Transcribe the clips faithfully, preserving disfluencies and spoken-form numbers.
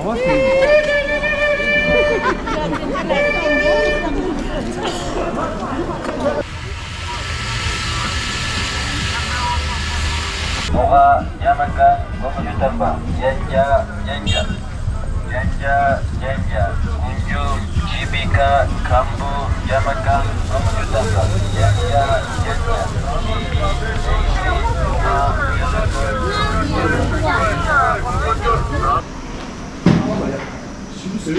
ལོ་ཁ་ཉ་མ་ཀ་ལོ་མ་ཞུ་ཐམ་པ་ཡན་ཀྱ་ཡན་ཀྱ་ཡན་ཀྱ་ཡན་ཀྱ་ཀུན་འཇུ་ཇི་པི་ཀ་ཁམ་བུ་ཡ་མ་ཀ་ལོ་མ་ཞུ་ཐམ་པ་ཡན་ཀྱ་ཡན་ཀྱ་ཇི་པི་ལོ་ཁ་ཡ་མ་ཀ་ཀུན་འཇུ།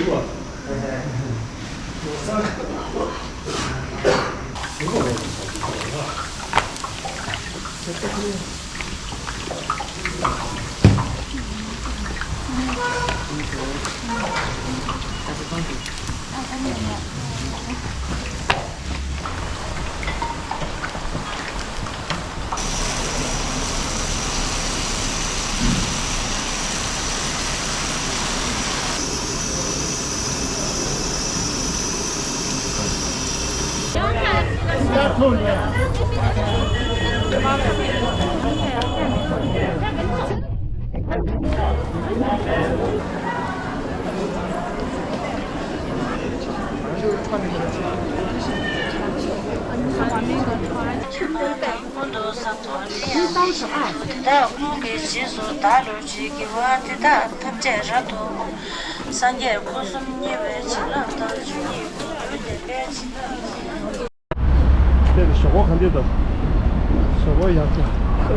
དེ་དག་ཁོང་གི་རྗེས་སུ་བདག་སློབ་ཅིག་གི་བ་དེ་དག་ཐམས་ཅད་རབ་ཏུ་བསྔོ། སངས་རྒྱས་སྐུ་གསུམ་བརྙེས་པའི་བྱིན་རླབས་དང་། ཆོས་ཉིད་སྐུ་འགྲུབ་བདེན་པའི་བྱིན་རླབས་དང་། དེ་ནི་ཞོགས་པ་ག་འདྲས་འདུག་ཞོགས་པ་ཡག་པོ།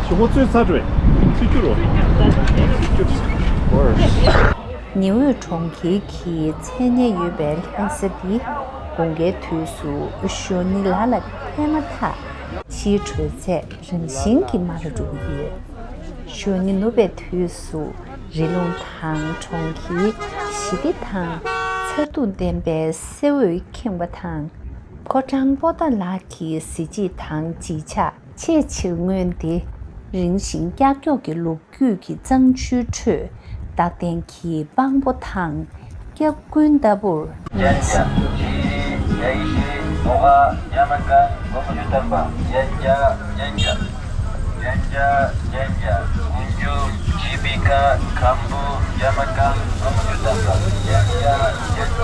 ཞོགས་པ་ཚོད་ཚར་རེད། ཚིག་སྒྱུར་རོ། ཚིག་སྒྱུར་ཚར། ཉི་འོད་གྲོང་ཁྱེར་གྱི་མཚན་སྙན་ཡོད་པའི་ལྷ་ས་འདི་དགུན་ཁའི་དུས་སུ་ཞོ་ཉི་ལ་ལ་ཐལ་མ་ཐག་ཕྱིའི་དྲོད་ཚད་རིམ་བཞིན་གྱིས་དམའ་རུ་འགྲོ་གི་ཡོད། ཞོ་ཉི་ནུབ་པའི་དུས་སུ་རི་ཀླུང་དང་གྲོང་ཁྱེར་ཞི་བདེ་དང་མཚར་སྡུག་ལྡན་པའི་གསེར་འོད་ཁེངས་པ་དང་། ཕོ་བྲང་པོ་ཏཱ་ལ་གི་གཟི་བརྗིད་དང་བརྗིད་ཆགས་ཆེས་ཆེར་མངོན་ཏེ། རིང་ཞིང་ཀྱག་ཀྱོག་གི་ལོ་རྒྱུས་ཀྱི་གཙང་ཆུའི་ཁྲོད་རྟག་བརྟན་གྱི་དཔང་པོ་དང་སྐྱབས་མགོན་ལྟ་བུར་ཡན་ཆད་ཡ་ཡི་ཤེས་ལོ་ཁ་ཡ་མ་ཀ་ལོ་མ་ཞུ་ཐམ་པ་ཡན་ཆད་ཡན་ཆད་ཡན་ཆད་ཡན་ཆད་ཀུན་འཇུ་ཇི་པི་ཀ་ཁམ་བུ་ཡ་མ་ཀ་ལོ་མ་ཞུ་ཐམ་པ་ཡན་ཆད་ཡན་ཆད་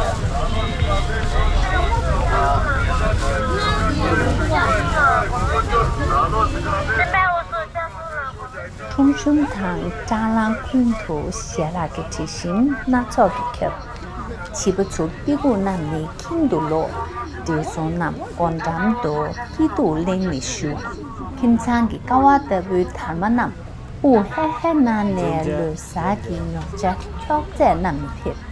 ཇི་པི་ཡ་ཡི་ཤེས་ལོ་ཁ་ཡ་མ་ཀ་ཀུན་འཇུ་ཀུན་འཇུ་རང་ལོ་ཟི་ཀ་ར་པེ། ཁྲོམ་གཞུང་དང་སྲང་ལམ་ཀུན་ཏུ་ཞལ་ལག་གི་དྲི་ཞིམ་སྣ་ཚོགས་ཀྱིས་ཁྱབ། བྱིས་པ་ཚོ་དཔེ་ཁུག་བསྣམས་ནས་ཁྱིམ་དུ་ལོག་བགྲེས་སོང་རྣམས་སྒོ་འགྲམ་དུ་སྐྱིད་སྡུག་གླེང་ནས་བཞུགས། ཁྱིམ་ཚང་གི་ཀ་བ་ལྟ་བུའི་དར་མ་རྣམས་དབུགས་ཧལ་ཧལ་གནང་ནས་ལོ་གསར་གྱི་ཉོ་ཆ་ཁྱོག་ཚད་བསྣམས་ནས་ཕེབས།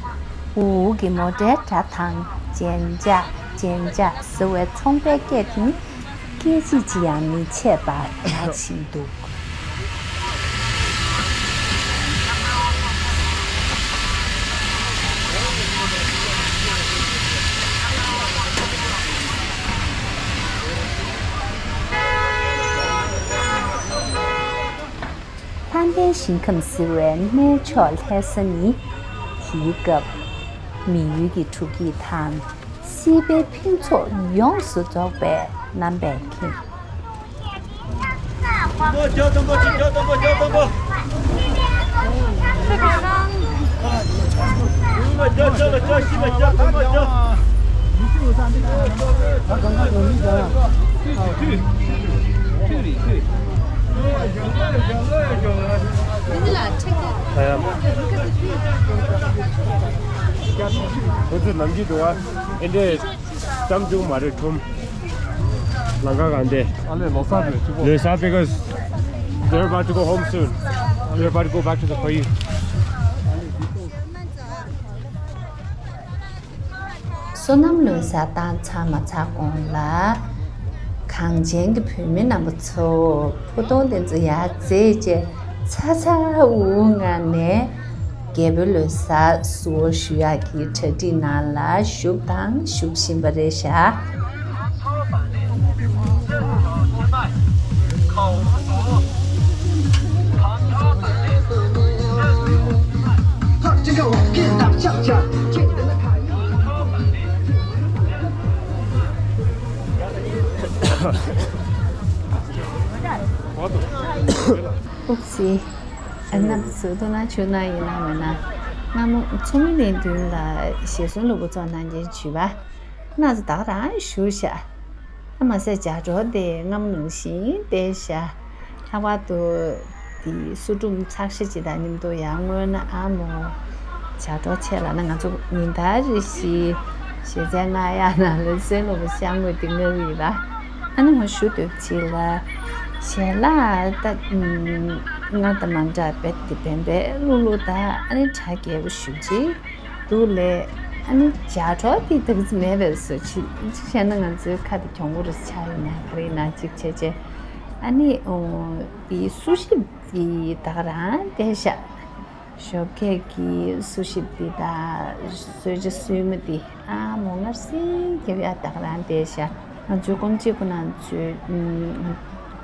འུར་འུར་གྱི་མོ་ཊའི་སྒྲ་དང་ཇེན་ཇག་ཇེན་ཇག་ཟེར་བའི་ཚོང་པའི་སྐད་དེ་ནི། སྐད་ཅིག་ཅིག་ཡང་མི་ཆད་པར་སྒྲ་འབྱིན་འདུག་ལྷ་ལྡན་ཞིང་ཁམས་ཟེར་བའི་གནས་མཆོག་ལྷ་ས་ནི། དེའི་སྐབས་མི་ཡུལ་གྱི་དྲོ་སྐྱིད་དང་། སྲིད་པའི་ཕུན་ཚོགས་ཡོངས་སུ་རྫོགས་པའི་རྣམ་པས་ཁེངས། ཁོ་ཚོ་ནམ་རྒྱུན་དུ་བ་ཨེ་འདྲས་ཙམ་བྱུང་མ་རེད། ཁྲོམ་ལང་ཀ་གང་དེ། ཨ་ལས་ལོ་གསར་རེད་ཅི་པོ། ལོ་གསར། Because they're about to go home soon. They're about to go back to the Payü. སོ་ནམ་ལོ་གསར་བཏང་ཚར་མ་ཚར་གོང་ལ། གངས་ཅན་གྱི་བོད་མི་རྣམ་པ་ཚོ་ཕུ་ཐུང་དེ་ཚོ་ཡར་འཛེགས་བྱས་ཚ་ཚ་འུར་འུར་ངང་ནས་རྒྱལ་པོའི་ལོ་གསར་བསུ་འོ་ཞུ་ཡག་གི་གྲ་སྒྲིག་ནང་ལ་ཞུགས་དང་ཞུགས་བཞིན་པ་རེད་ཤག་ཨུབ་སི། རྣམ་པ་ཚོས་ཐུགས་སྣང་ཆུང་སྣང་ཡིན་ན་མེད་ན། སྔ་མོ་མཚོ་མོ་གླིང་མདུན་ལ་ཞེ་བསོད་ལུས་པོ་ཚོགས་གནང་མཁན་བྱུས་པ། ང་ཚོ་ད་ག་རང་བཞུགས་ཤག་ཨ་མ་ཟད་ཇ་གྲོགས་དེ་སྔ་མོ་ནང་བཞིན་བསྡད་ཤག་ལྷག་པར་དུ་དེ་སུ་སྒྲུང་ཚགས་ཤ་ཅིག་དང་མཉམ་དུ་ཡར་བརྔོས་ན་ཨ་མོ། ཇ་གྲོགས་ཆེ་ལ་ན་ང་ཚོ་ཉིན་ལྟར་རེ་བཞིན་ཞལ་ཚལ་མངགས་ཡག་ནང་ལ་བསོད་ལུས་པོ་ཤ་བརྔོས་དེ་མངགས་ཡིན་པ། ཨ་ནི་ང་ཞུ་འདོད་ཅིག་ལ། ཞལ་ལག་ད་ང་དང་མ་འདྲ་བས་དེ་བན་བན་ལུག་ལུག་ད་ཨ་ནི་གྲ་རྒྱས་པོ་ཞུ་ཅིག་འདུག་ལས། ཨ་ནི་ཇ་གྲོགས་དེ་ད་གི་ཚོད་མེད་པས་བཟོ་ཅིག་ཅིག་བཤད་ན་ང་ཚོའི་ཁ་དེ་གྱོང་པོ་རེ་ཆགས་ཡོད་ན་ག་རེ་ཡིན་ན་ཅིག་བྱས་བྱས། ཨ་ནི་འོ་དེ་སུ་ཞིག་དེ་ད་ག་རང་བསྡད་ཤག་ཞོགས་ཀས་ཀྱི་སུ་ཞིག་འདི་དང་གསོལ་ཇ་སུས་མ་འདི་ཨ་མོ་ངར་སིང་རྒྱབ་ཡ་ད་ག་རང་བསྡད་ཤག་ང་ཚོའི་སྐོམ་ཆེ་ཁོ་ན་ཚོས་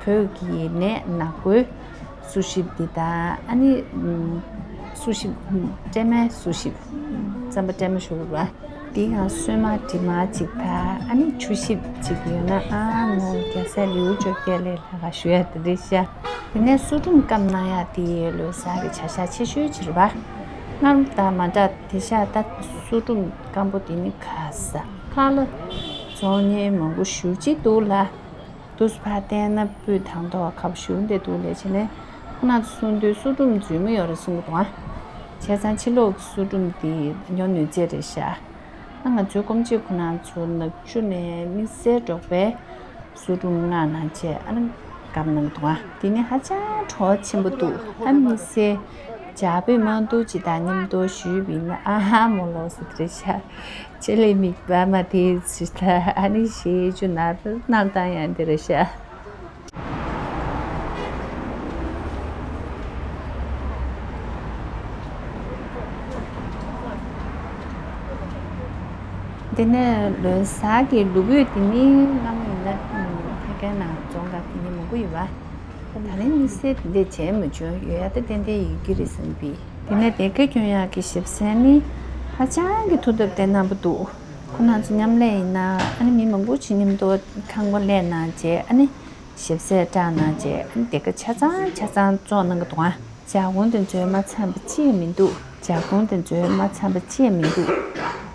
བོད་ཀྱི་ནས་ནག་པོའི་སུ་ཞིག་འདི་དང་ཨ་ནི་སུ་ཞིག་སྤྲེལ་མའི་སུ་ཞིག་རྩམ་པ་སྤྲེལ་མ་ཞུ་བ། འདི་ཡང་སོན་མ་འབྲི་མ་ཅིག་དང་ཨ་ནི་ཆུ་ཞིབ་ཅིག་ཡོད་ན་ཨ་མོ་རྒྱལ་སྲས་ལེའུ་བཅོ་བརྒྱད་ལས་ལྷག་ག་ཞུ་ཡ་དེ་རེད་ཤག་དེ་ནས་སུ་སྒྲུང་སྐམ་གནང་ཡ་དེ་ལོ་གསར་གྱི་བྱ་བཞག་ཆེ་ཤོས་ཅིག་རེད་པ། སྔར་དང་མ་འདྲ་དེ་ཤག་ད་སུ་སྒྲུང་སྐམ་པོ་དེ་ནི་ཁ་ས་ཁ་ལ་བཙོང་མཁན་མང་པོ་ཞེ་ཅིག་འདུག་ལ། དུས་ཕར་བལྟས་ན་སྤུས་དང་ཐོག་ཁ་པོ་ཞེ་འདི་འདུག་ལས་བྱས་ནས་ཁོ་ན་ཚོ་གསུང་དུས་སུ་སྒྲུང་རྫུན་མ་ཡོད་རེད་གསུང་གི་འདུག་ཨ། བྱས་ཙང་ཕྱི་ལོགས་ཀྱི་སུ་སྒྲུང་འདི་ཉོ་ནུས་ཚད་རེད་ཤག་ཨ་ང་ཚོའི་སྐོམ་ཆེ་ཁོ་ན་ཚོ་ནག་ཆུ་ནས་དམིགས་བསལ་འབྲོག་པའི་སུ་སྒྲུང་མངགས་གནང་བྱས་ཨ་ནི་སྐམ་གནང་གི་འདུག་ཨ། དེ་ནི་ཧ་ཅང་བྲོ་བ་ཆེན་པོ་འདུག་ཨ་དམིགས་བསལ་ཇ་དཔེ་མང་འདུག་ཅིག་དང་མཉམ་དུ་ཞུས་པ་ཡིན་ན་ཨ་ཧ་མོ་ལོག་སུ་རེད་ཤག་ཆེ་ལེ་མིག་བ་མ་དེ་ཚོ་ད་ཨ་ནི་ཞེ་ཅུ་ནར་ནར་བཏང་ཡང་འདི་རེད་ཤག་དེ་ནས་ལོ་གསར་གྱི་ལུག་ཕུད་དེ་ནི་སྔ་མོ་ཡིན་ན་ཕ་གིའི་ནང་རྫོང་དང་དེ་ནི་མང་པོ་ཡོད་པ། ད་རིང་དམིགས་བསལ་དེ་འདྲ་བྱས་མ་བྱུང་། ཡོད་ཡ་དེ་ཏན་ཏན་ཡོད་ཀྱི་རེད་བསམ་པས། དེ་ནས་དེ་ག་སྐྱོན་ཡག་གི་ཞིབ་ཚད་ནི་ཧ་ཅང་གི་མཐོ་ཐབས་དེ་གནང་པ་འདུག་ཁོ་རང་ཚོ་མཉམ་ལས་ཡིན་ན་ཨ་ནི་མི་མང་པོ་ཅིག་མཉམ་དུ་ཁང་པ་གླས་གནང་རྗེས་ཨ་ནི་ཞིབ་ཚད་བཀྲམ་གནང་རྗེས་ཨ་ནི་དེ་ག་ཆ་ཚང་ཆ་ཚང་བཙོང་གནང་གི་འདུག་ཨ། ཇ་གུང་དེ་ཚོའི་མ་ཚང་པ་ཅི་ཡང་མི་འདུག་ཇ་གུང་དེ་ཚོའི་མ་ཚང་པ་ཅི་ཡང་མི་འདུག་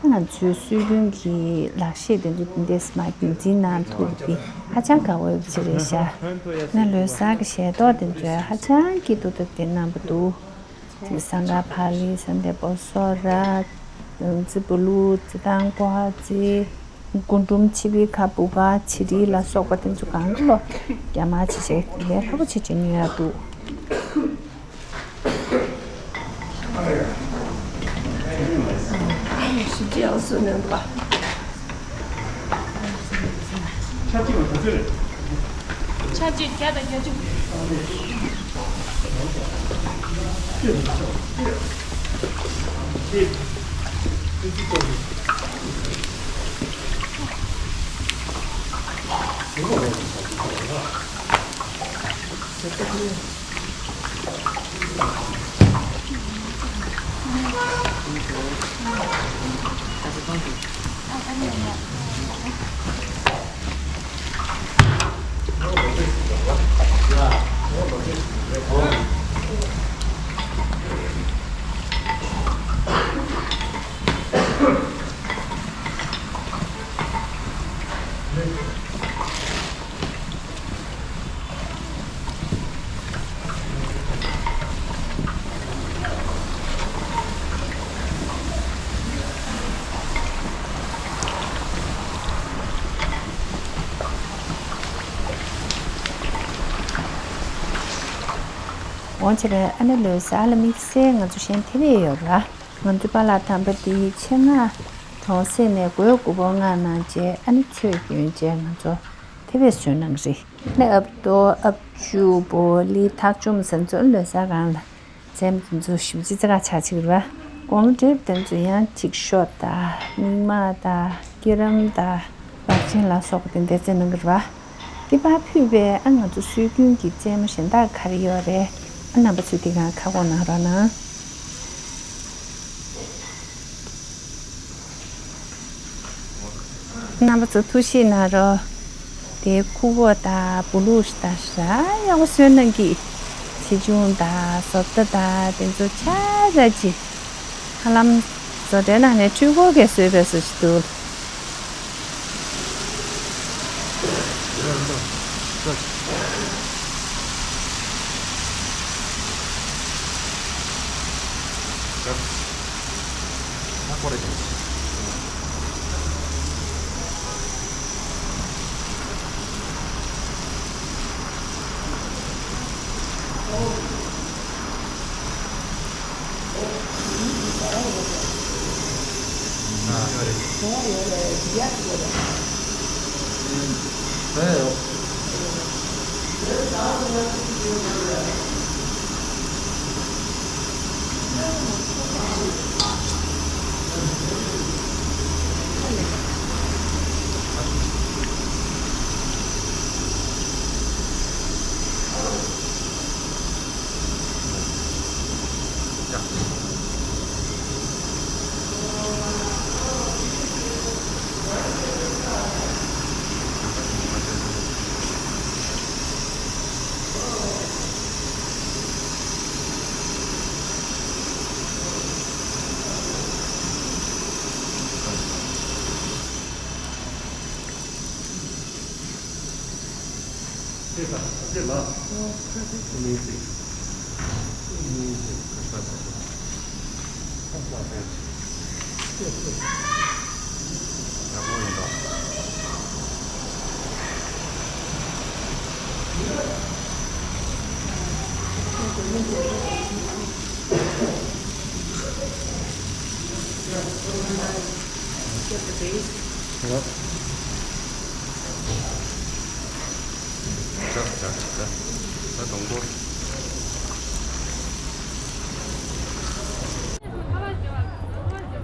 ང་ཚོའི་སྲོལ་རྒྱུན་གྱི་ལག་ཤེས་དེ་ཚོ་འདི་འདྲས་མ་རྒྱུན་འཛིན་གནང་ཐུབ་པ་དེ་ཧ་ཅང་དགའ་འོས་པ་ཅིག་རེད་ཤག་ང་ལོ་གསར་གྱི་ཞལ་ཏོག་དེ་ཚོས་ཧ་ཅང་སྐྱིད་སྡུག་ཐོབ་དེ་གནང་པ་འདུག་ཅིག་སང་ག་ཕ་ལི་སན་དེ་པོ་སོ་ར། རྫི་བུ་ལུ་རྫི་ཐང་ཀོ་ཧ་རྫི། རྒུན་འབྲུམ་ཆི་བི་ཁ་བུ་ག་ཆི་རི་ལ་སོགས་པ་དེ་ཚོ་གང་གི་ལོ་རྒྱ་མ་ཆི་ཆེ་ལས་སླ་པོ་ཆེ་ཆེ་ཉོ་ཡ་འདུག་འོན་ཀྱང་ཨ་ནེ་ལོས་ཨ་ལ་དམིགས་བསལ་ང་ཚོ་གཞན་ཐེ་བས་ཡོད་ར། ང་ཚོའི་པཱ་ལགས་དམ་པ་འདིའི་ཆེད་མངགས་གྲོང་གསེབ་ནས་གོས་དགུ་པོ་མངགས་གནང་རྗེས་ཨ་ནི་ཚོས་གྱོན་རྗེས་ང་ཚོ་ཐེ་བས་བཟོས་གནང་གི་རེད། ཨ་ནི་ཨབ་ཏོ་ཨབ་ཅུ་པོ་ལི་ཐག་ཆུམ་ཟེར་ཚོ་ལོས་ཨ་རང་ལ་རྩེད་མོ་དེ་ཚོ་ཞིབ་ཅི་ཙི་ག་ཆ་ཆིག་རེད་བ། དགུང་ལོ་བགྲེས་པ་དེ་ཚོ་ཡང་ཅིག་ཤོ་དང་རྙིང་མ་དང་སྐྱིད་རམ་དང་། ལག་ཆེན་ལ་སོགས་པ་དེ་འདྲ་རྩེ་གནང་གི་རེད་བ། འདི་པར་ཕུད་པའི་ཨ་ང་ཚོ་སྲོལ་རྒྱུན་གྱི་རྩེད་མོ་གཞན་དག་ག་རེ་ཡོད་རེད། ཨ་རྣམ་པ་ཚོས་འདི་ག་ཁ་སྐོང་གནང་རོགས་གནང་། རྣམ་པ་ཚོ་ཐུགས་ཞིབ་གནང་རོགས། དེ་ཁུ་བོ་དང་བུ་ལུག་དང་ཞེ་དྲག་ཡག་པོ་བཟོས་གནང་གི། ཆེ་ཆུང་དང་བཟོ་ལྟ་དང་དེ་ཚོ་ཆ་ཚང་ཅིག་ཧ་ལམ་བཟོ་གྲྭའི་ནང་ནས་འཕྲུལ་འཁོར་གྱིས་བཟོས་པའི་བཟོ་ཅིག་འདུག་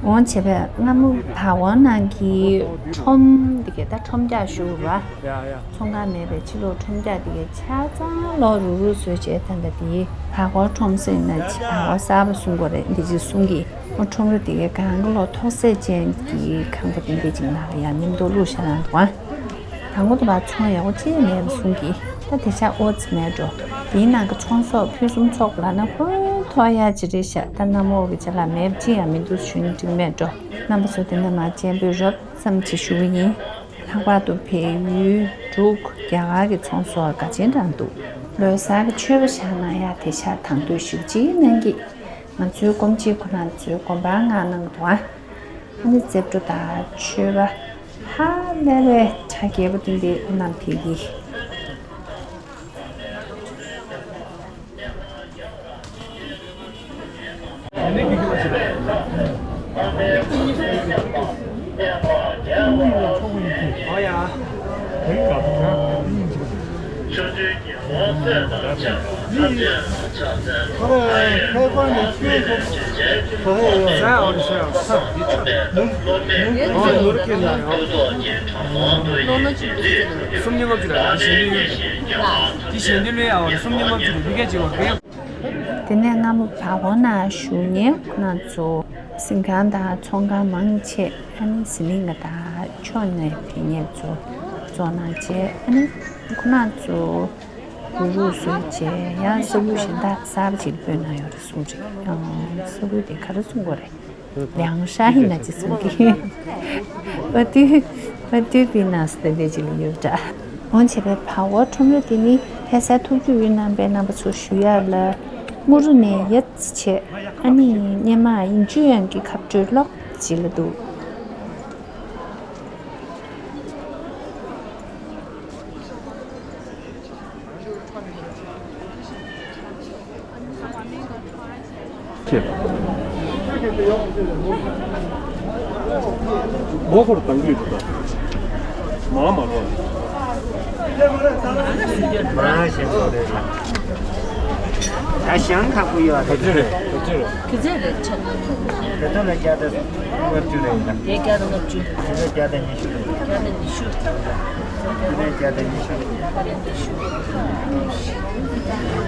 འོང་བྱས་པས་སྔ་མོ་བ་འོང་ནང་གི་ཁྲོམ་འདི་གས་ད་ཁྲོམ་རྒྱག་ཞུ་བ། ཚོང་ཁང་མེད་པའི་ཕྱི་ལོགས་ཁྲོམ་རྒྱག་འདི་གས་ཆ་ཚང་ལོག་རུག་རུག་བཟོས་བྱས་ད་ལྟ་འདི་བ་གོར་ཁྲོམ་ཟེར་ན་ཆེ་བ་གོར་གསར་པ་གསུང་དགོས་རེད་འདི་ཅིག་གསུང་གི། ཁྲོམ་ར་འདི་གས་གང་གི་ལོག་ཐོག་སེ་ཅན་གྱི་ཁང་པ་འདི་འདི་ཅིག་ནང་ལ་ཡང་མཉམ་དུ་བླུགས་བཞག་ན་འདུག་ཨ། དང་པོ་དུ་བ་ཚོང་ཡག་པོ་ཅི་ཡང་མེད་པ་གསུང་གི། ད་དེ་ཆ་ཨོ་ཙི་མེད་འགྲོ། དེའི་ནང་གི་ཚོང་ཟོག་ཕུན་སུམ་ཚོགས་པ་ལབ་ན་ཧོན་ཐོག་ཡ་ཅི་རེད་ཤག་ད་གནམ་འོག་གི་ཅ་ལག་མེད་པ་ཅི་ཡང་མི་འདུག་ཞུས་ན་འགྲིག་མེད་འགྲོ། རྣམ་པ་ཚོ་དེ་འདྲ་མ་སྤྱན་འབུལ་རོབ་ཙམ་ཅིག་ཞུ་གི་ཡིན། ལྷག་པར་དུ་བལ་ཡུལ་འབྲུག་རྒྱ་གར་གྱི་ཚོང་ཟོག་དགའ་ཆེན་རང་འདུག་ལོ་གསར་གྱི་མཆོད་པ་བཞག་ན་ཡ་དེ་ཤ་དང་དུས་ཞིབ་ཅིག་གནང་གི། ང་ཚོའི་སྐོམ་ཆེད་ཁོ་ན་ཚོའི་དགོན་པར་མངགས་གནང་འདུག་ཨ། ཨ་ནི་རྩེ་བྲོ་དང་མཆོད་པ་ཧ་ལས་པའི་གྲ་རྒྱས་པོ་དེ་འདི་རྣམས་ཕེབས་ཀྱི། སུམ་བརྒྱ་ལྔ་བཅུ་རེད། ད་གཞན་དོན་ཡོད་རེད། དེ་གཞན་དོན་ལོས་ཡག་པ་རེད། སུམ་བརྒྱ་ལྔ་བཅུ་རེད། ལུས་སྐད་ཅིག་བ་སྐད། དེ་ནས་སྔ་མོ་བ་གོ་ན་བཞུགས་མཁན་ཁོ་ན་ཚོ་གཟིམ་ཁང་དང་ཚོང་ཁང་མང་ཆེ་ཨ་ནི་ཟི་ལིང་ག་དང་ཕྱོགས་ནས་ཕེབས་མཁན་ཚོ་གཙོ་གནང་བྱས་ཨ་ནི་ཁོ་ན་ཚོ་རུག་རུག་བཟོས་བྱས་ཡང་ས་ཁུལ་གཞན་དག་གསར་པ་ཅིག་སྤོས་གནང་ཡོད་རེད་གསུངས་རེད། ཡང་ས་ཁུལ་དེ་ག་རེ་གསུང་དགོས་རེད། ལེགས་ཤ་ཧི་ན་ཅི་སུང་གི། ཨ་ཏུ་ཨ་ཏུ་པི་ན་སི་ཏེ་ཅི་ལ་ཡོད་འདྲ། འོན་ཆེ་བའི་བ་གོ་ཁྲོམ་ར་དེ་ནི་ལྷ་སའི་ཐུགས་རྒྱུད་ཡུལ་རྣམ་པའི་རྣམ་པ་ཚོ་ཞུ་ཡག་ལ་དམུ་རུ་ནས་ཡ་ཙི་བྱས་ཨ་ནི་སྙེ་མ་ཡིན་ཅུ་ཡང་གི་ཁ་སྤྲོད་ལོག་ཅི་ལ་འདུག་མོ་ཧོར་དང་གི་ད་མ་མ་རོ། མ་ཞེས་སོ་རེད་ལ། ད་ཞང་ཁག་པོ་ཡོད་རེད། ག་ཚོད་རེད། ག་ཚོད་རེད། ག་ཚོད་རེད་ཆ། དེ་ཚོ་ལ་བརྒྱ་དང་ལྔ་བཅུ་རེད་ལ། དེ་བརྒྱ་དང་ལྔ་བཅུ། དེ་ཚོ་བརྒྱ་དང་ཉི་ཤུ་རེད། བརྒྱ་དང་ཉི་ཤུ། དེ་ཚོ་བརྒྱ་དང་ཉི་ཤུ་རེད། བརྒྱ་དང་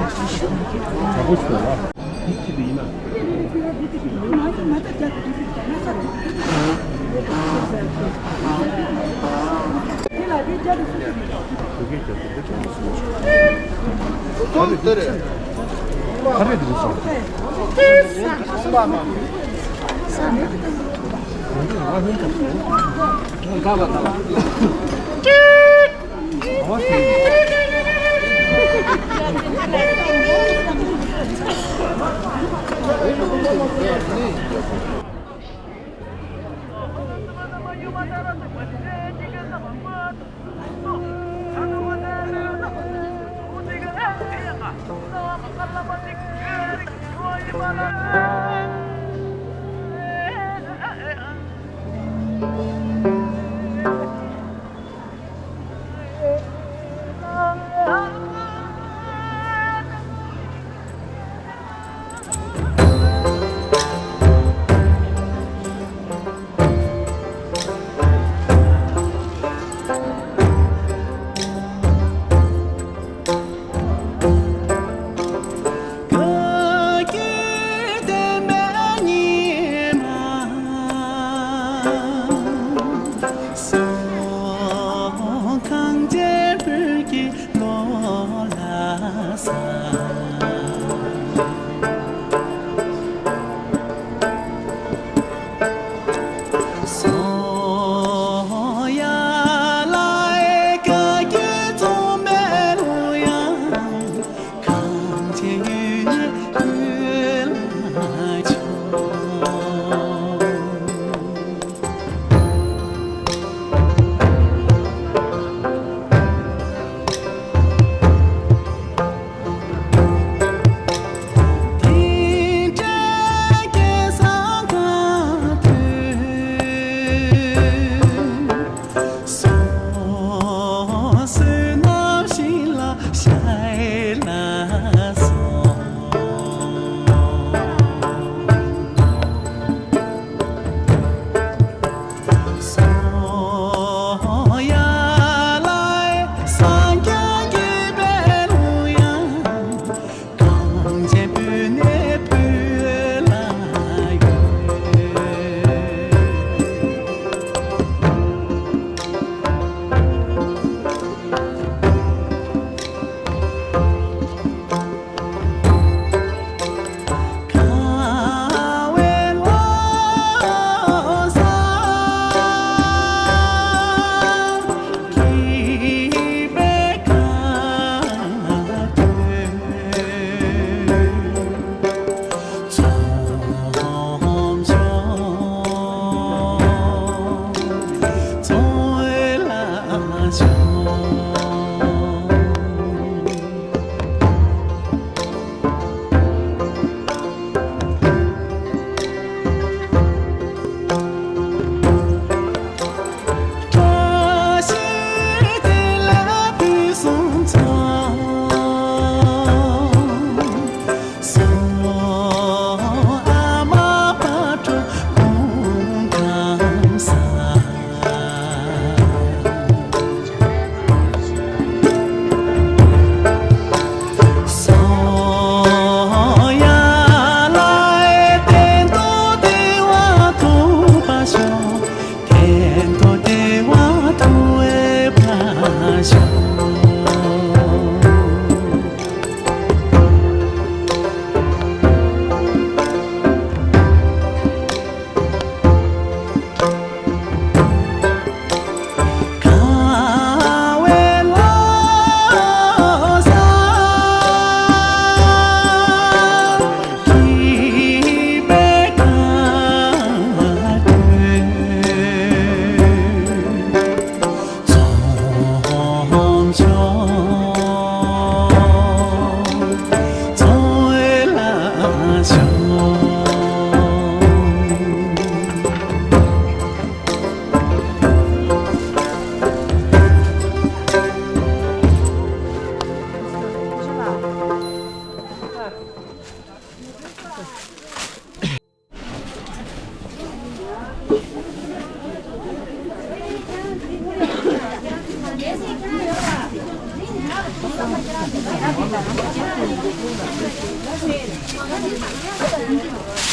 ཉི་ཤུ། དྲག་པོ་བྱུང་ལ།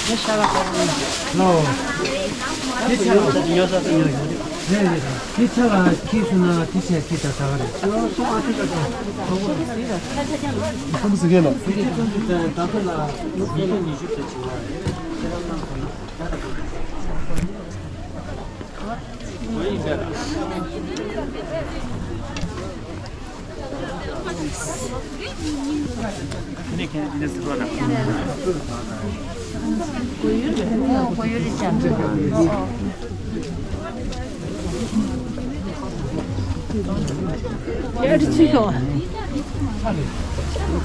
ལོ། དེ་ཆ་ལ། ཉོ་ས་དང་ཉོ་ཡོད། རེད་རེད་རེད། དེ་ཆ་ལ་ཁྱི་སུ་ན་དེ་ཆ་ཁྱི་ད་ད་ག་རེད། ཁམ་སི་གེ་ལ། ད་ཁ་ལ་ཉི་ཤུ་ཉི་ཤུ་ད་ཆི་བ་རེད། ཁྱེད་རང་ནང་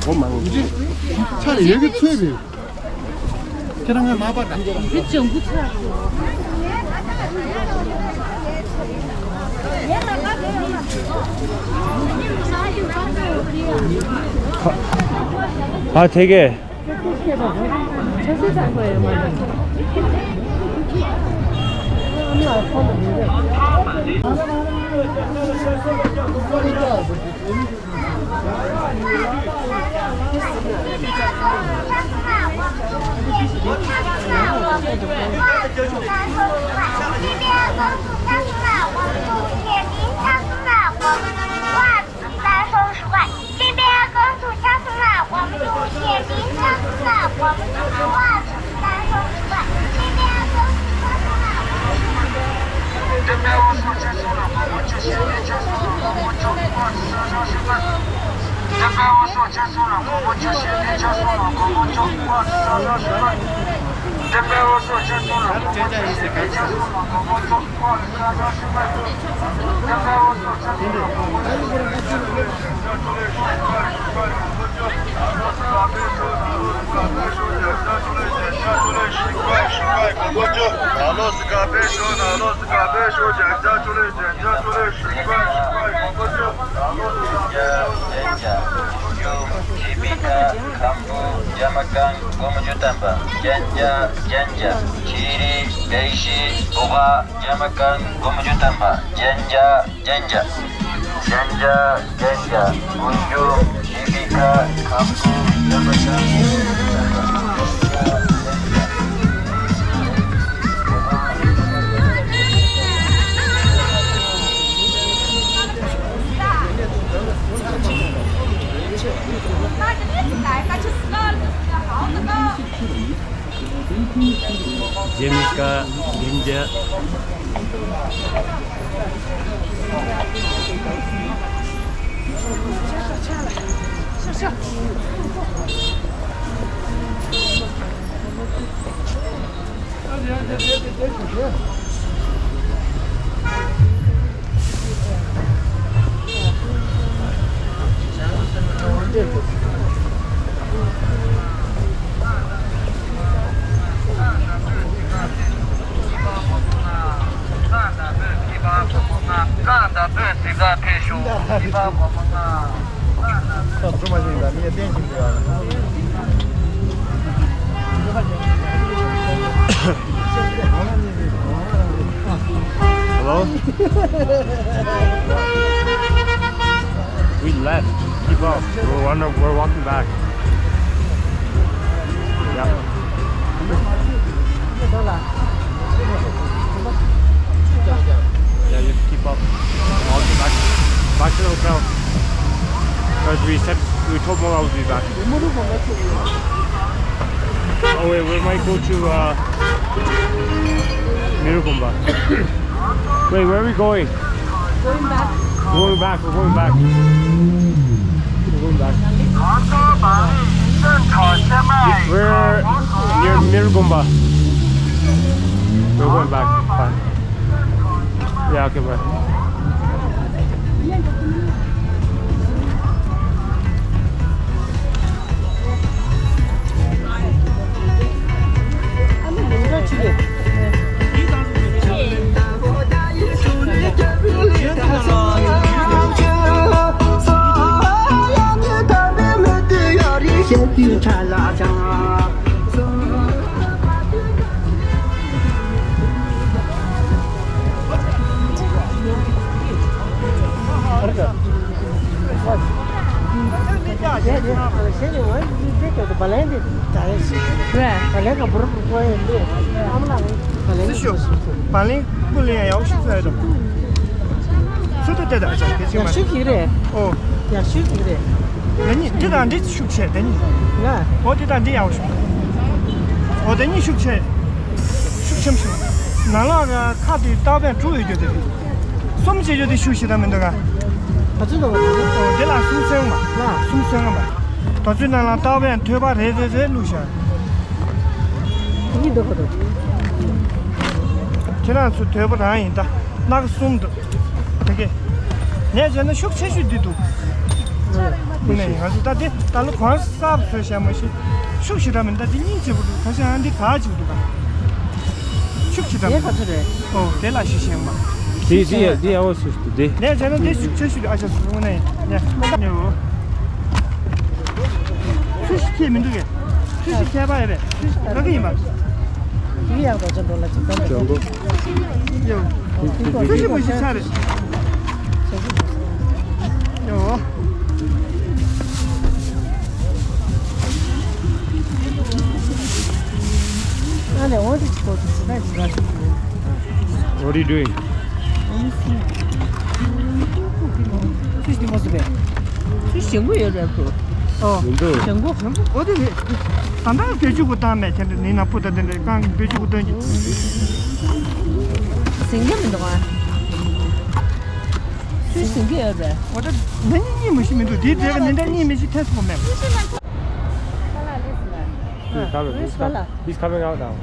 ཁོ་ན་ད་ད་ག་རེད། ཁྱེད་རང་ངའི་མ་པ་དང་། ཨ་དེ་གས། ཇེ་མི་ཀ་གན་ཇ། Hello? We left. Keep up. We're, on, we're walking back. Yeah. Yeah, you have to keep up. Walking back, back to the hotel. Because we said, we told Mola we'll be back. Oh wait, we might go to, uh, Mirugumba. Wait, where are we going? Going back. We're going back. We're going back. We're going back. We're near Mirugumba. We're going back. Bye. Yeah, okay, bye. སྲི་ཞུ། བ་ལིང་སྤུ་ལིང་ཡག་ཤུགས་ཚ་ཡོད་དོ། ཚུལ་དུ་བལྟས་དང་ཨ་ཅག་དེ་ཅི་མ་ཡག་ཤོས་ཀྱི་རེད། ཨོ། ཡག་ཤོས་ཀྱི་རེད། ད་ནི་འདི་དང་འདི་ཤུགས་ཆེ་ད་ནི། ང་། ཨོ་འདི་དང་འདི་ཡག་ཤོས། ཨོ་ད་ནི་ཤུགས་ཆེ། ཤུགས་ཆེམ་ཤུགས། ནང་ལོགས་ཀ་ཁ་དེ་ཏོག་པན་དྲུག་ཡོད་རྒྱུ་དེ་རེད། གསུམ་བྱེད་རྒྱུ་དེ་ཤུགས་ཞེ་དྲག་མི་འདུག་ག། ག་ཚོད་འདུག་ག། ཨོ་དེ་ལ་གསུམ་སོན་མ། ལ། གསུམ་སོན་མ། དོ་ཚོད་ནང་ལ་ཏོག་པན་ཐོད་པ་རེ་རེ་རེ་བླུགས་ཤག། གཉིས་འདུག་ག་འདུག། ཁྱེད་རང་ཚོ་དོད་པོ་རང་ཡིན་ད། སྣ་ཁ་གསུམ་འདུག། དེ་གས། ངས་བྱས་ན་ཤུགས་ཆེ་ཤོས་འདི་འདུག། ནས་ང་ཚོ་ད་དེ་ད་ལོ་གོང་གསར་བཟོས་བཞག་མ་གཞི། ཤུགས་ཞེ་དྲག་མིན་ད་དེ་གཉིས་བྱེད་པོ་འདུག། ད་ཤ་ཡང་འདི་ག་བྱེད་པོ་འདུག་ག། ཤུགས་ཞེ་དྲག་དེ་མིན། ག་ཚོད་རེད། ཨོ་དེ་ལ་ཤུགས་ཞེ་མ། དེ་དེ་ཡ་དེ་ཡ་འོ་ཤུགས་ཞེ་དྲག་དེ། ནས་བྱས་ན་དེ་ཤུགས་ཆེ་ཤོས་འདུག། ཨ་ཅག་སུ་ངོ་ནས་ནས་མ་ནས་འོ། ཤུགས་ཞེ་ཁྱད་མི་འདུག་གས། ཤུགས་ཞེ་ཁྱད་པར་ཡོད་པས། ཤུགས་ཞེ་ག་གི་ཡིན་པ། དེ་ཡག་པ་ཅན་འགྲོ་ལ་ཅིག་ད་ལ་ཅོང་གོ། ཡོ། ཤུགས་ཞེ་མི་ཤེས་ཆ་རེད། ཡོ། ཨ་ལེ་འོ་དེ་ཅིག་གོ་དེ་ཅི་ད་ཅི་ད་ཅིག་གོ། What are you doing? ཤུགས་ཞེ་མི་ཤེས་པས། ཤུགས་ཞེ་གོ་ཡོད་རེད་པོ། ཨོ། མི་འདུག། ཞེ་གོ། འོ་དེ་རེད། ད་ལྟ་བེད་སྤྱོད་གོ་བཏང་མེད་དེ་འདྲ་ནི་ན་པོ་ད་དེ་འདྲ་གང་གི་བེད་སྤྱོད་གོ་བཏང་གི། ཟིན་གྱི་མི་འདུག་ཨ། ཤུགས་ཞེ་གོ་ཡོད་རེད། འོ་ད་ན་ནི་གཉིས་མི་ཤེས་མི་འདུག། དེའི་དེ་ག་ནི་འདྲ་གཉིས་མི་ཤེས་ཐལ་སོང་མེད། He's coming, he's coming, he's coming out now.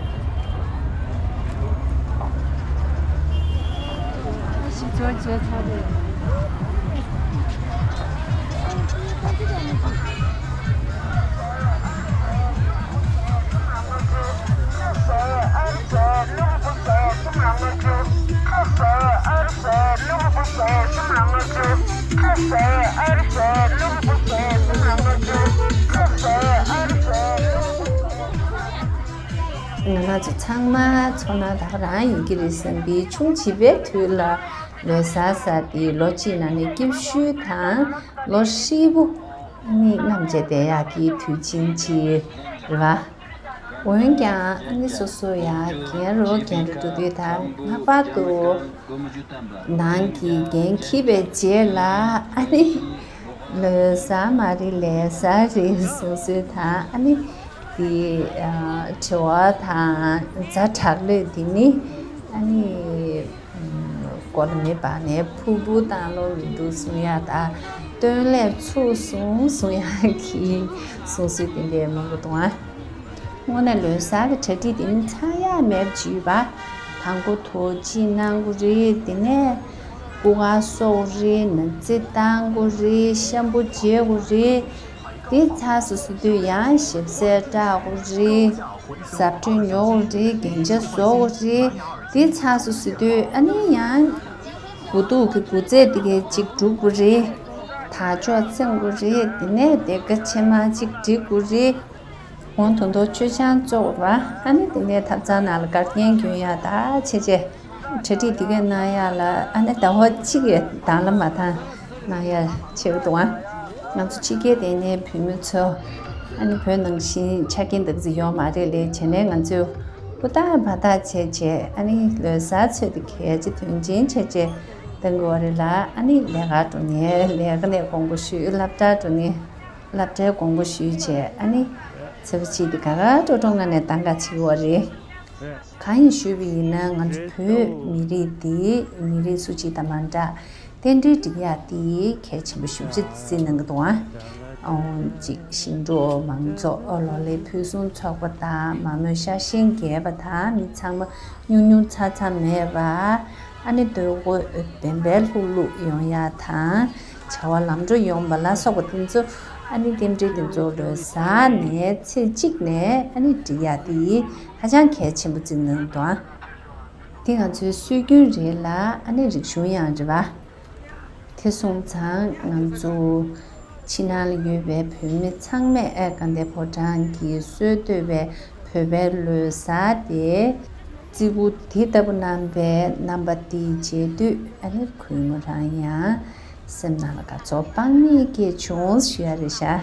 ང་རང་ཚོ་ཚང་མ་ཚོར་སྣང་ད་ག་རང་ཡིན་གྱི་རེད་བསམ་པའི་ཆུང་བྱིས་པའི་དུས་ལ་ལོ་གསར་ཟེར་དེ་ལོ་གཅིག་ནང་ནས་སྐྱིད་ཤོས་དང་ལོ་ཧྲིལ་པོ་ནི་མཉམ་བྱས་བསྡད་ཡག་གི་དུས་ཆེན་ཅིག་རེད་བ། འོན་ཀྱང་ཨ་ནི་སོ་སོ་ཡང་རྒན་རུ་རྒན་རུ་འགྲོ་དུས་དང་ལྷག་པར་དུ་ནང་གི་འགན་འཁྱེར་བའི་རྗེས་ལ་ཨ་ནི་ལོ་གསར་མ་རེད་ལོ་གསར་རེད་གསུང་སྲོལ་དང་ཨ་ནི་དེ་དྲི་བ་དང་ཛ་དྲག་ལོས་དེ་ནི་ཨ་ནི་སྐོར་མེད་པ་ནས་ཕུར་བུ་བཏང་ལོ་མི་འདུག་གསུང་ཡ་ད་སྟོན་ལས་ཚུགས་སོང་གསུང་ཡ་གི་གསུང་སྲོལ་དེ་འདྲའི་མང་པོ་འདུག་ཨ། དངོས་གནས་ལོ་གསར་གྱི་གྲ་སྒྲིག་དེ་ནི་ཚང་ཡག་མེད་པ་བྱས་པ། དང་པོ་དོ་དམ་གནང་དགོས་རེད། དེ་ནས་སྐུ་ཁམས་གསོ་དགོས་རེད། ན་ཚ་བཏང་དགོས་རེད། ཤམ་བུ་བྱེད་དགོས་རེད། དེ་ཚར་སོང་ཟེར་དུས་ཡང་ཞབས་བསིལ་སྐྲག་དགོས་རེད། ཟབ་ཁྲུས་ཉོ་དགོས་རེད། རྒྱན་ཆ་བཟོ་དགོས་རེད། དེ་ཚར་སོང་ཟེར་དུས་ཨ་ནི་ཡང་དགུ་ཐུག་གི་དགུ་རྫས་དེ་གའི་གཅིག་སྒྲུག་དགོས་རེད། དར་ལྕོག་འཚེམ་དགོས་རེད། དེ་ནས་སྡེར་ཁ་ཕྱེ་མར་གཅིག་སྒྲིག་དགོས་རེད། འོང་དོ་མདོ་མཆོད་ཆང་བཙོག་ར། ཨ་ནི་དེ་ནས་ཐབ་ཚང་ནང་ལ་སྒར་རྒྱན་གྱོན་ཡག་ད་བྱས་བྱས། གྲ་སྒྲིག་དེ་གས་གནང་ཡག་ལ་ཨ་ནི་ཟླ་བ་གཅིག་གི་དང་ལ་མ་དང་གནང་ཡག་བྱེད་ཀྱི་འདུག་ཨ། ང་ཚོ་ཕྱི་རྒྱལ་དེ་ནས་བོད་མི་ཚོ་ཨ་ནི་བོད་ནང་བཞིན་ཆ་རྐྱེན་འདི་ཚོ་ཡོད་མ་རེད་ལས་བྱས་ནས་ང་ཚོས་ཧུར་ཐག་འབད་ཐག་བྱས་བྱས་ཨ་ནི་ལོ་གསར་ཚོད་དེ་གལ་ཆེ་དོན་ཆེན་བྱས་བྱས་གཏང་གི་ཡོད་རེད་ལ། ཨ་ནི་ལས་ཀ་འགྲོ་མཁན་ལས་ཀ་ནས་དགོངས་པ་ཞུས། སློབ་གྲྭ་འགྲོ་མཁན་སློབ་གྲྭའི་དགོངས་པ་ཞུས་བྱས་ཨ་ནི་ཚེས་པ་གཅིག་དེ་དགའ་དགའ་སྤྲོ་སྤྲོ་ངང་ནས་གཏང་ག་བྱེད་ཀྱི་ཡོད་རེད། གང་ཡིན་ཞུས་པ་ཡིན་ན་ང་ཚོ་བོད་མི་རིགས་འདི་མི་རིགས་སུ་གཅིག་དང་མ་འདྲ། རྟེན་འབྲེལ་སྒྲིག་ཡག་འདི་གལ་ཆེན་པོ་ཞེ་པོ་ཅིག་བརྩི་གནང་གི་འདུག་ཨ། ཨོ་ཅིག་ཞིང་འབྲོག་མང་ཚོགས་ཨོ་ལོ་ལས་ཕུན་སུམ་ཚོགས་པ་དང་མ་རྨོས་ཤ་ཞེན་རྒྱས་པ་དང་མི་ཚང་མ་ཉུང་ཉུང་ཚ་ཚ་མེད་པ། ཨ་ནི་སྡོད་དགོས་བདེན་པའི་ལྷུག་ལྷུག་ཡོང་ཡག་དང་བྱ་བ་ལམ་འགྲོ་ཡོང་བ་ལ་སོགས་པ་དེ་ཚོ་ཨ་ནི་རྟེན་འབྲེལ་དེ་ཚོ་ལོ་གསར་ནས་ཚེས་གཅིག་ནས་ཨ་ནི་སྒྲིག་ཡག་དེ་ཧ་ཅང་གལ་ཆེན་པོ་བརྩི་གནང་འདུག་ཨ། འདི་ང་ཚོའི་སྲོལ་རྒྱུན་རེད་ལ་ཨ་ནི་རིག་གཞུང་ཡང་རེད་པ། དེ་སོང་ཙང་ང་ཚོ་ཕྱི་ནང་ལ་ཡོད་པའི་བོད་མི་ཚང་མས་ཨེ་དགའ་ལྡན་ཕོ་བྲང་གི་སྲོལ་གཏོད་པའི་བོད་པའི་ལོ་གསར་དེ་བརྩི་བཀུར་དེ་ལྟ་བུ་གནང་པའི་རྣམ་པ་དེ་མཇལ་དུས་ཨ་ནི་གུས་མོ་རང་ཡང་སེམས་ནང་ལ་དགའ་ཚོར་དཔག་མེད་སྐྱེས་བྱུང་ཞུ་ཡ་རེད་ཤག།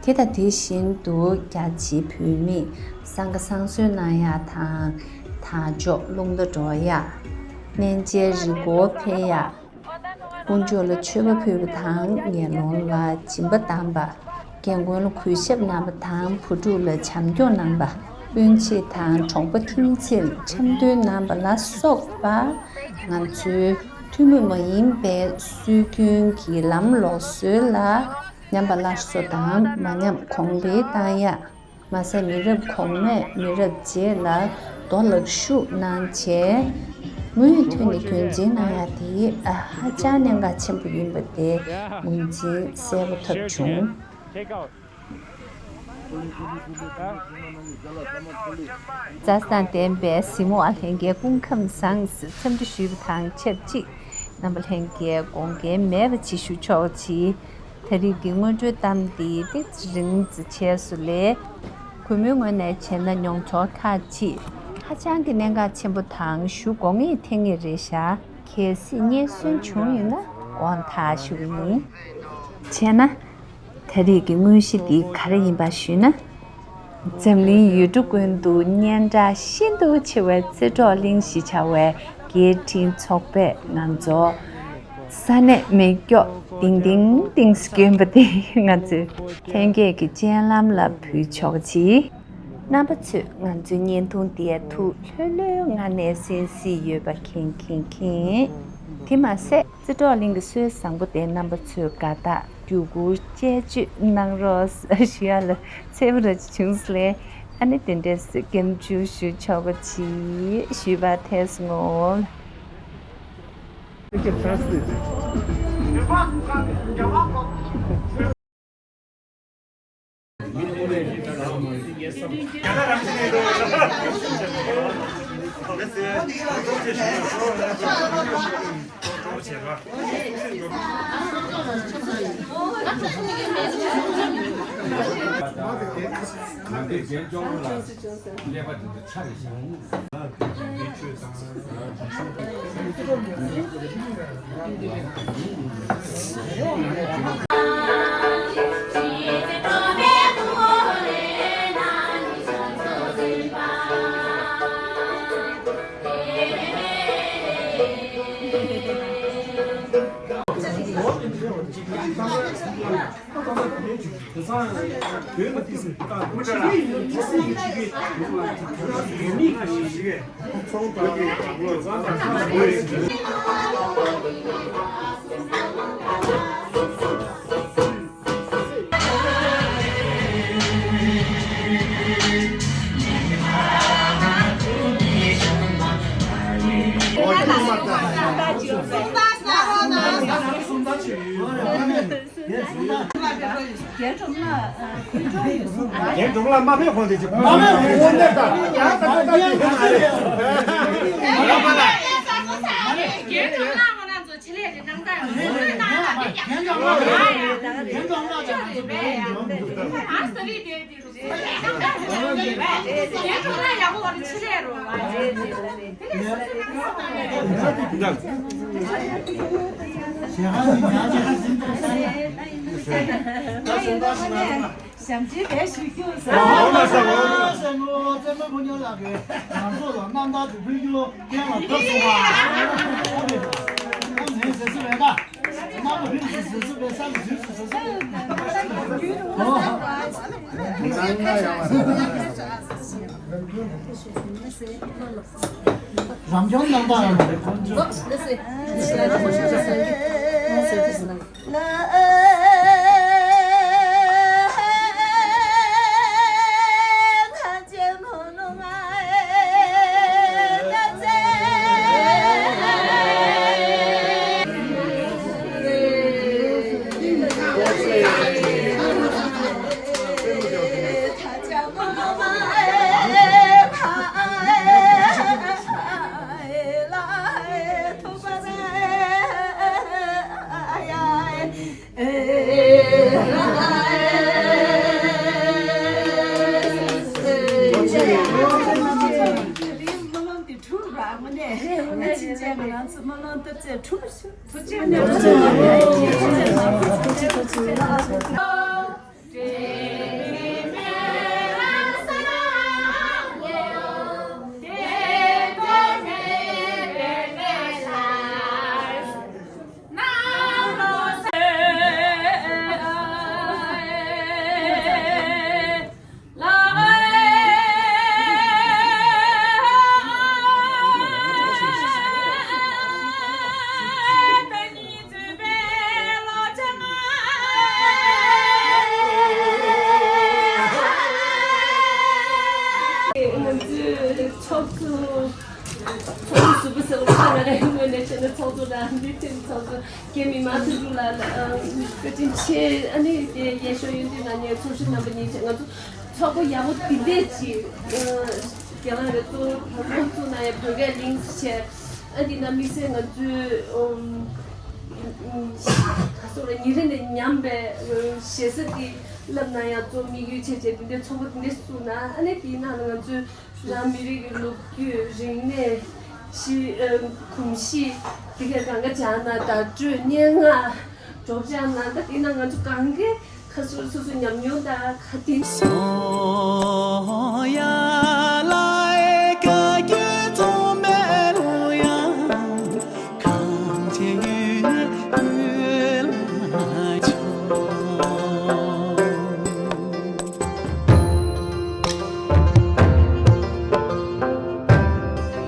དེ་དང་དེ་བཞིན་དུ་རྒྱ་ཆེའི་བུད་མེད་སང་ཀ་བསང་གསོལ་གནང་ཡག་དང་། དར་ལྕོག་རླུང་རྟ་འགྲོ་ཡག་སྨན་དཔྱད་རི་སྐོར་ཕེབས་ཡག་དཀོན་མཆོག་ལ་མཆོད་པ་ཕུལ་བ་དང་། ངན་སློང་ལ་སྦྱིན་པ་གཏང་པ། རྒན་རྒོན་ལ་གུས་ཞབས་གནང་བ་དང་། བུ་ཕྲུག་ལ་བྱམས་སྐྱོང་གནང་པ། སྤུན་མཆེད་དང་གྲོང་པ་ཁྱིམ་མཚེས་ལ་འཆམ་མཐུན་གནང་པ་ལ་སོགས་པ། ང་ཚོའི་ཐུན་མོང་མ་ཡིན་པའི་སྲོལ་རྒྱུན་གྱི་ལམ་ལུགས་སྲོལ་ལ་ཉམས་པ་སླར་གསོ་དང་མ་ཉམས་གོང་འཕེལ་གཏང་ཡག་མ་ཟད་མི་རབས་གོང་མས་མི་རབས་རྗེས་ལ་རྡོ་ལག་ཤུགས་གནང་བྱས། མུ་མཐུད་ནས་རྒྱུན་འཛིན་གནང་ཡག་དེ་ཧ་ཅང་གནད་འགག་ཆེན་པོ་ཡིན་པ་དེ་ངོས་འཛིན་གསལ་པོ་ཐོབ་བྱུང་། རྩ་དང་ལྡན་པའི་གཟིགས་མོ་བ་ལྷན་རྒྱས་སྐུ་ཁམས་བཟང་ཟེར་འཚམས་འདྲི་ཞུས་པ་དང་ཆབས་ཅིག་རྣམ་པ་ལྷན་རྒྱས་དགོངས་འགལ་མེད་པ་ཅིག་ཞུ་ཆོག་ཅིག་ད་རེས་ཀྱི་སྔོན་འགྲོའི་གཏམ་འདི་ཏོག་ཙམ་རིང་ཙམ་བྱས་སོང་ལས། གུས་མོའི་ངོས་ནས་བྱས་ན་མྱོང་ཚོར་ཁག་ཅིག་ཧ་ཅང་གི་གནད་འགག་ཆེན་པོ་དང་ཞུ་དགོས་ངེས་ཐེབས་ངེས་རེད་ཤག་གལ་སྲིད་རྙེད་སོན་བྱུང་ཡོད་ན་དགོངས་དག་ཞུ་གི་ཡིན། བྱས་ན། ད་རེས་ཀྱི་དངོས་གཞི་འདི་ག་རེ་ཡིན་པ་ཞུས་ན། འཛམ་གླིང་ཡུལ་གྲུ་ཀུན་ཏུ་སྙན་གྲགས་ཤིན་ཏུ་ཆེ་བའི་རྩེ་སྒྲོག་གླིང་ཞེས་བྱ་བའི་རྒྱལ་ཕྲན་ཚོགས་པས་ང་ཚོ་ས་གནས་མེ་སྒྱོགས་ལྡིང་ལྡིང་ལྡིང་བསྐྱོན་པ་དེ་ང་ཚོའི་ལྷན་རྒྱས་ཀྱི་སྤྱན་ལམ་ལ་ཕུལ་ཆོག་ཅིག་རྣམ་པ་ཚོས་ང་ཚོའི་བརྙན་ཐུང་འདིའི་ཐུགས་ལྷོད་ལྷོད་ངང་ནས་གསན་གཟིགས་ཡོད་པ་མཁྱེན་མཁྱེན་མཁྱེན། དེ་མ་ཟད། རྩེ་སྒྲོག་གླིང་གི་སྲོལ་བཟང་པོ་དེ་རྣམ་པ་ཚོས་དགའ་རྟགས་བརྒྱུད་བསྐུར་དཔྱད་བརྗོད་གནང་རོགས་ཞུ་ཡ་ལ་འཚེར་པོ་ར་ཅིག་བྱུང་སོང་ལས། ཨ་ནི་དེ་འདྲས་སྐྱབས་འཇུག་ཞུ་ཆོག་པ་ཅིག་ཞུས་པ་ཐལ་སོང་ངོ་། རྒན་གྲོང་ལ་མ་ཕེབས་གོང་དེ་ཅིག་མ་ཕེབས་གོང་དེ་ད་ཡང་ད་ད་ད་ཅིག་ཧེ་ན་ཨ་རེ། རྒན་གྲོང་ལ་ང་ཚོ་ཆེད་ལས་རེད་ནང་ད་ཡང་ཁོང་ལ་ནང་ལ་མེད་ཀྱང་ཁོང་ལ་ཡང་ཁྱོད་རེད་པས་ཡང་ཨ་ས་རི་དེ་དེ་རུ་རྒན་གྲོང་ལ་ཡག་པོ་བ་རེད་ཆེད་ལས་རུ་བ་རེད། ཞབས་ཕྱི་བེད་ཞུ་རྒྱུ་ཟེར། ཨོ་མ་ས་ཨོ་མ་ས་ངོ་བཙན་མ་ཕོ་ཉ་ལགས་ཀྱིས་ང་ཚོ་ལ་རྣམ་ཐར་དུ་ཕུལ་རྒྱུ་གཏན་ལ་ཕབ་སོང་བ། ཨ་ནི་ཟེར་སྲིད་པས་ད། རྣམ་པ་ཕུལ་སྲིད་ཟེར་སྲིད་པས་ས་ལ་ཟུར་སུ་ཟེར་སྲིད་པས། ཨོ། རང་སྐྱོང་རྣམ་པ་ལ་དཀོན་མཆོག་འདི་ཚོ་ཚོ་རྒན་མི་མང་ཐུགས་རྒྱུད་ལ་བཀའ་དྲིན་ཆེ། ཨ་ནི་དེ་ཡེ་ཤོ་ཡོན་ཏན་ན་ཉེ་ཚོགས་ཞུགས་རྣམ་པ་ཉིད་ཆེ། ང་ཚོ་ཚོགས་པ་ཡག་པོ་འདི་འདྲས་ཅིག་རྒན་ལགས་རེ་གཙོ་བོ་བར་སྐོར་བཙུགས་གནང་ཡ་བོད་སྐད་ལིང་ཆེ། ཨ་འདི་ན་དམིགས་བསལ་ང་ཚོའི་ཁ་སོགས་ལ་ཉིན་རེ་ནས་ཉམས་པའི་ཞེ་ས་འདི་བསླབ་གནང་ཡ་གཙོ་དམིགས་ཡུལ་བྱས་བྱས་འདི་འདྲས་ཚོགས་པ་འདི་འདྲས་བཙུགས་གནང་། ཨ་ནི་དེའི་ནང་ལ་ང་ཚོའི་རང་མི་རིགས་ཀྱི་ལོ་རྒྱུས་རིག་གནས་གཞི་ཨ་གོམས་གཤིས་དེ་ག་གང་ག་སྦྱང་ན་བརྡ་སྤྲོད་སྙན་ངག་སྒྲོག་སྦྱང་ན་ད་དེ་ན་ང་ཚོ་གང་གས་ཁ་སོ་སོ་སོ་ཉམས་མྱོང་དང་ཁ་ཏིན།